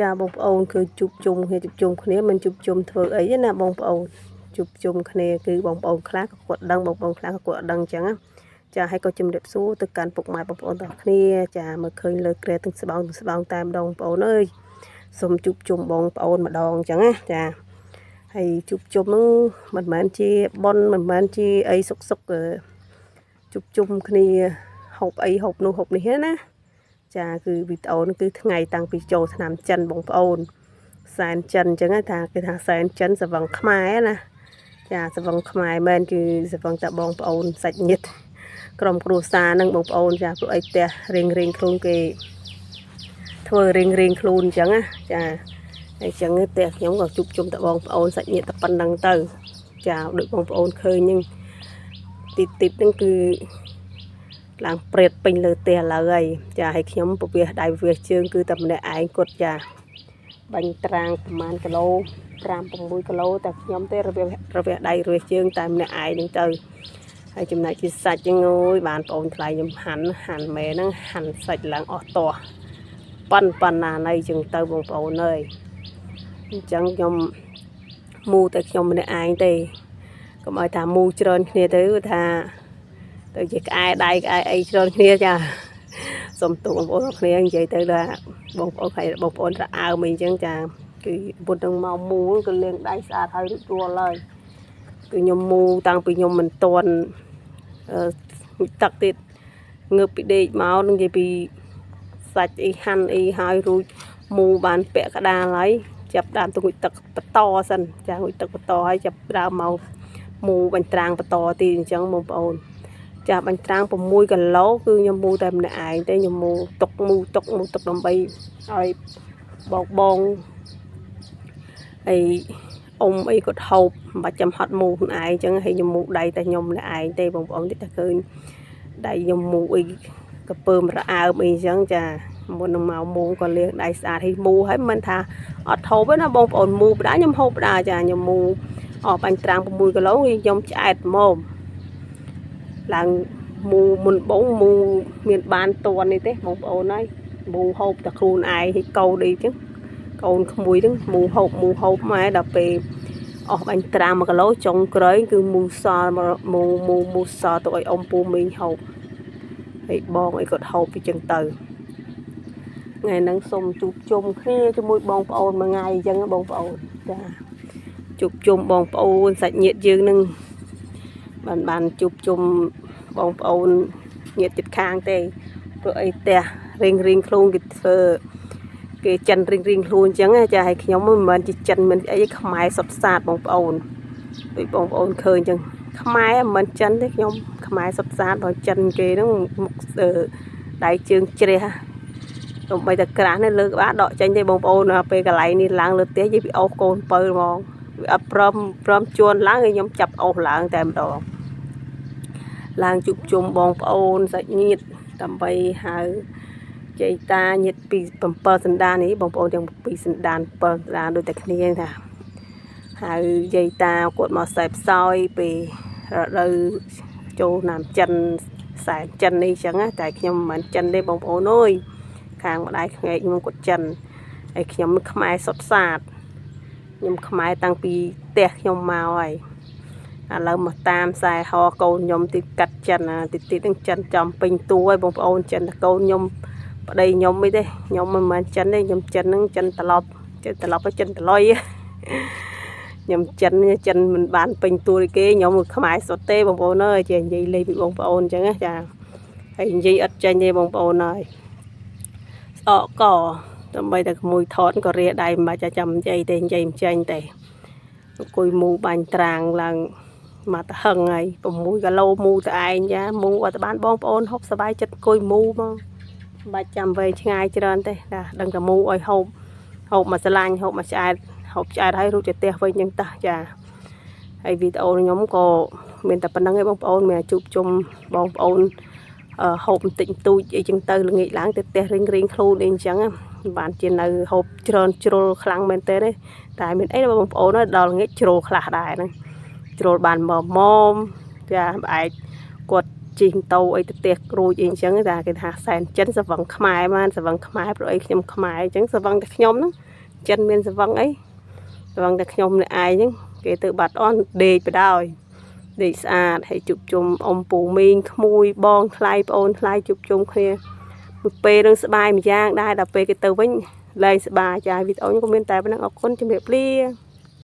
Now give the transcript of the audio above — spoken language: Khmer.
ចាបងប្អូនគឺជួបជុំគ្នាជួបជុំគ្នាមិនជួបជុំធ្វើអីទេណាបងប្អូនជួបជុំគ្នាគឺបងប្អូនខ្លះក៏គាត់ដឹងបងប្អូនខ្លះក៏គាត់អត់ដឹងអញ្ចឹងណាចាហើយក៏ជំរាបសួរទៅកាន់ពុកម៉ែបងប្អូនទាំងអស់គ្នាចាមើលឃើញលើក្រែទាំងស្បោងទាំងស្បោងតែម្ដងបងប្អូនអើយសូមជួបជុំបងប្អូនម្ដងអញ្ចឹងណាចាហើយជួបជុំហ្នឹងមិនមែនជាប៉ុនមិនមែនជាអីសុកសុកជួបជុំគ្នាហូបអីហូបនោះហូបនេះទេណា ចាគឺវីដេអូនេះគឺថ្ងៃតាំងពីចូលឆ្នាំចិនបងប្អូនសែនចិនអញ្ចឹងថាគេថាសែនចិនសវឹងខ្មែរណាចាសវឹងខ្មែរមែនគឺសវឹងតែបងប្អូនសាច់ញាតិក្រុមគ្រួសារនឹងបងប្អូនចាព្រោះអីផ្ទះរៀងរៀងខ្លួនគេធ្វើរៀងរៀងខ្លួនអញ្ចឹងណាចាហើយអញ្ចឹងផ្ទះខ្ញុំក៏ជួបជុំតែបងប្អូនសាច់ញាតិតែប៉ុណ្្នឹងទៅចាដូចបងប្អូនឃើញហ្នឹងទីទីហ្នឹងគឺ ឡើងព្រាតពេញលើផ្ទះឡើយហើយចាឲ្យខ្ញុំពពះដៃពពះជើងគឺតែម្នាក់ឯងគាត់ចាបាញ់ត្រាងប្រហែលគីឡូ5 6គីឡូតែខ្ញុំទេរវះរវះដៃរវះជើងតែម្នាក់ឯងហ្នឹងទៅហើយចំណែកជាសាច់ហ្នឹងអូយបានបងអូនថ្លៃខ្ញុំហាន់ហាន់មែហ្នឹងហាន់សាច់ឡើងអស់តោះប៉ិនប៉ុណ្ណាណីចឹងទៅបងប្អូនអើយអញ្ចឹងខ្ញុំមូតែខ្ញុំម្នាក់ឯងទេកុំឲ្យថាមូច្រើនគ្នាទៅថា ទៅជាក្អែដៃក្អែអីច្រើនគ្នាចាសុំទោសបងប្អូនគ្នានិយាយទៅថាបងប្អូនใครបងប្អូនរអើមអីចឹងចាគឺពុទ្ធនឹងមកមូលគឺលាងដៃស្អាតហើយរួចរាល់ហើយគឺខ្ញុំមូតាំងពីខ្ញុំមិនតន់អឺទឹកទៀតងើបពីដេកមកនឹងនិយាយពីសាច់អីហាន់អីហើយរួចមូបានពាក់កដាលហើយចាប់ដើមទៅងូតទឹកបន្តសិនចាងូតទឹកបន្តហើយចាប់ដើមមកមូបាញ់ត្រាងបន្តទីអញ្ចឹងបងប្អូន ចាបាញ់ត្រាង6គីឡូគឺខ្ញុំមូតែម្នាក់ឯងទេខ្ញុំមូទុកមូទុកមូទុកដើម្បីឲ្យបងបងអីអ៊ំអីគាត់ហូបមិនបាច់ចាំហត់មូខ្លួនឯងអញ្ចឹងហើយខ្ញុំមូដៃតែខ្ញុំម្នាក់ឯងទេបងប្អូនតិចតែឃើញដៃខ្ញុំមូអីកពើមរអើមអីអញ្ចឹងចាមុននឹងមកមូក៏លាងដៃស្អាតហើយមូហើយមិនថាអត់ហូបទេណាបងប្អូនមូបដាខ្ញុំហូបដាចាខ្ញុំមូអស់បាញ់ត្រាង6គីឡូខ្ញុំឆ្អែតហ្មងឡើងមូមុនបងមូមានបានតន់នេះទេបងប្អូនហើយមូហូបតែខ្លួនឯងហើយកូនអីចឹងកូនក្មួយហ្នឹងមូហូបមូហូបម៉ែដល់ពេលអស់បាញ់ត្រាំ1គីឡូចុងក្រោយគឺមូសល់មូមូមូសល់ទៅឲ្យអ៊ំពូមីងហូបហើយបងអីគាត់ហូបពីចឹងទៅថ្ងៃហ្នឹងសូមជួបជុំគ្នាជាមួយបងប្អូនមួយថ្ងៃអញ្ចឹងបងប្អូនចាជួបជុំបងប្អូនសាច់ញាតិយើងនឹងបានបានជួបជុំបងប្អូនញាតិជិតខាងទេព្រោះអីផ្ទះរៀងរៀងខ្លួនគេធ្វើគេចិនរៀងរៀងខ្លួនអញ្ចឹងណាចាឲ្យខ្ញុំមិនមែនជាចិនមិនអីខ្មែរសុទ្ធសាធបងប្អូនដូចបងប្អូនឃើញអញ្ចឹងខ្មែរមិនមែនចិនទេខ្ញុំខ្មែរសុទ្ធសាធបើចិនគេហ្នឹងមុខដៃជើងជ្រះទំបីតែក្រាស់នេះលើក្បាលដកចេញទេបងប្អូនពេលកន្លែងនេះឡើងលើផ្ទះនិយាយពីអូសកូនពៅហ្មងវាអត់ព្រមព្រមជួនឡើងឲ្យខ្ញុំចាប់អូសឡើងតែម្ដងឡើងជួបជុំបងប្អូនសាច់ញាតិដើម្បីហៅជ័យតាញាតិពី7សន្តាននេះបងប្អូនទាំងពីសន្តាន7សន្តានដូចតែគ្នាថាហៅយាយតាគាត់មកសែបសោយពេលរដូវចូលឆ្នាំចិនសែនចិននេះអញ្ចឹងណាតែខ្ញុំមិនមែនចិនទេបងប្អូនអើយខាងម្ដាយក្មេកខ្ញុំគាត់ចិនហើយខ្ញុំខ្មែរសុទ្ធសាធខ្ញុំខ្មែរតាំងពីផ្ទះខ្ញុំមកហើយឥឡូវមកតាមខ្សែហកូនខ្ញុំទីកាត់ចិនអាតិចតិចហ្នឹងចិនចំពេញតួហើយបងប្អូនចិនតែកូនខ្ញុំប្តីខ្ញុំអីទេខ្ញុំមិនមែនចិនទេខ្ញុំចិនហ្នឹងចិនត្រឡប់ចិនត្រឡប់ទៅចិនត្រឡុយខ្ញុំចិនចិនមិនបានពេញតួដូចគេខ្ញុំខ្មែរសុទ្ធទេបងប្អូនអើយជានិយាយលេងពីបងប្អូនអញ្ចឹងណាចាហើយនិយាយអត់ចេញទេបងប្អូនអើយស្អកកដើម្បីតែក្មួយថតក៏រាដៃមិនបាច់ចាំនិយាយទេនិយាយមិនចេញទេអង្គុយមូបាញ់ត្រាងឡើងមកទៅហឹងហើយ6គីឡូមូតែឯងចាមូអត់បានបងប្អូនហូបសบายចិត្តអង្គុយមូមកមិនបាច់ចាំវែងឆ្ងាយច្រើនទេណាដឹងតែមូឲ្យហូបហូបមកស្លាញ់ហូបមកឆ្អែតហូបឆ្អែតហើយរួចទៅផ្ទះវិញចឹងតោះចាហើយវីដេអូខ្ញុំក៏មានតែប៉ុណ្្នឹងឯងបងប្អូនមានជួបជុំបងប្អូនហូបបន្តិចបន្តួចអីចឹងទៅល្ងាចឡើងទៅផ្ទះរៀងរៀងខ្លួនអីអញ្ចឹងបានជានៅហូបច្រើនជ្រុលខ្លាំងមែនទេតែមានអីបងប្អូនដល់ល្ងាចជ្រុលខ្លះដែរហ្នឹងជ្រុលបានមកមុំចាបែកគាត់ ជិះម៉ូតូអីទៅផ្ទះក្រួចអីអញ្ចឹងតែគេថាសែនចិនស្រវឹងខ្មែរបានស្រវឹងខ្មែរព្រោះអីខ្ញុំខ្មែរអញ្ចឹងស្រវឹងតែខ្ញុំហ្នឹងចិនមានស្រវឹងអីស្រវឹងតែខ្ញុំម្នាក់ឯងហ្នឹងគេទៅបាត់អន់ដេកបដ ாய் ដេកស្អាតហើយជួបជុំអ៊ំពូមីងក្មួយបងថ្លៃប្អូនថ្លៃជួបជុំគ្នាមួយពេលនឹងស្បាយមួយយ៉ាងដែរដល់ពេលគេទៅវិញលែងស្បាយចាវីដេអូនេះក៏មានតែប៉ុណ្្នឹងអរគុណជំរាបលា។